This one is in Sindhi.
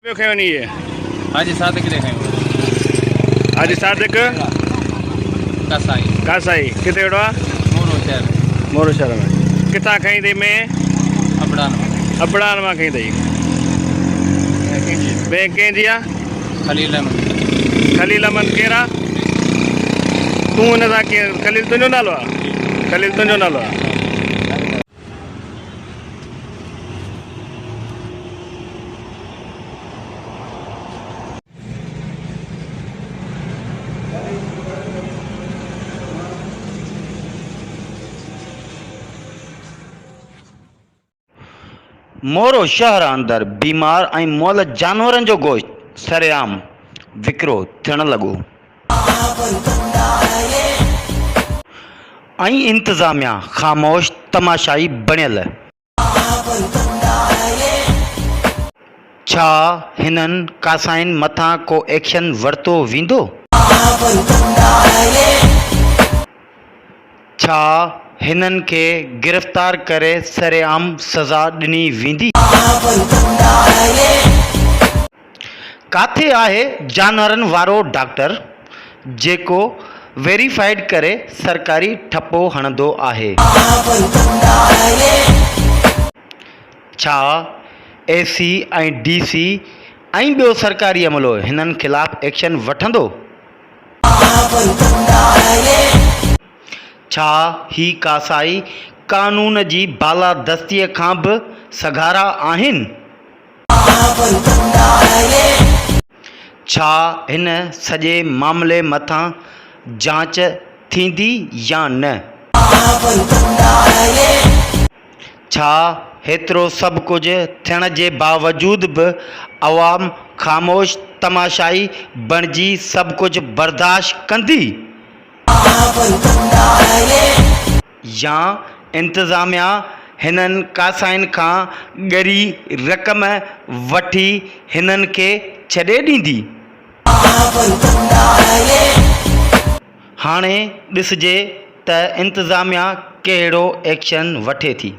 ٻيو کنيو ني اهي. حاجي صادق ڏي کنيو. حاجي صادق ڪاسائي. ڪاسائي ڪٿي ويٺو آ؟ مورو شهر. مورو شهر ۾. ڪٿان کنئي اٿئي مين؟ ابڙان مان. ابڙان مان کنئي اٿئي. مين ڪنهن جي آ؟ خليل احمد. خليل احمد ڪير آ؟ تون ان سان ڪيئن خليل تنهنجو نالو آ؟ خليل تنهنجو نالو آ. مورو شهر اندر بيمار ۽ مئل جانورن جو گوشت سرعام وڪرو ٿيڻ لڳو. ۽ انتظاميا خاموش تماشائي بڻيل. ڇا هنن ڪاسائين مٿان ڪو ايڪشن ورتو ويندو؟ ڇا هنن کي گرفتار ڪري سرعام سزا ڏني ويندي؟ ڪاٿي آهي جانورن وارو ڊاڪٽر جيڪو ويريفائيڊ ڪري سرڪاري ٺپو هڻندو آهي. ڇا اي سي ۽ ڊي سي ۽ ٻيو سرڪاري عملو هنن خلاف ايڪشن وٺندو؟ ڇا هي ڪاسائي قانون جي بالادستيء کان به سگهارا آهن؟ ڇا هن سڄي معاملي مٿان جاچ ٿيندي يا نه؟ ڇا هيترو سڀ ڪجهه ٿيڻ جي باوجود به عوام خاموش تماشائي بڻجي سڀ ڪجهه برداشت ڪندي؟ يا انتظاميا هنن ڪاسائين کان ڳري رقم وٺي هنن کي ڇڏي ڏيندي؟ هاڻي ڏسجي ته انتظاميا ڪهڙو ايڪشن وٺي ٿي.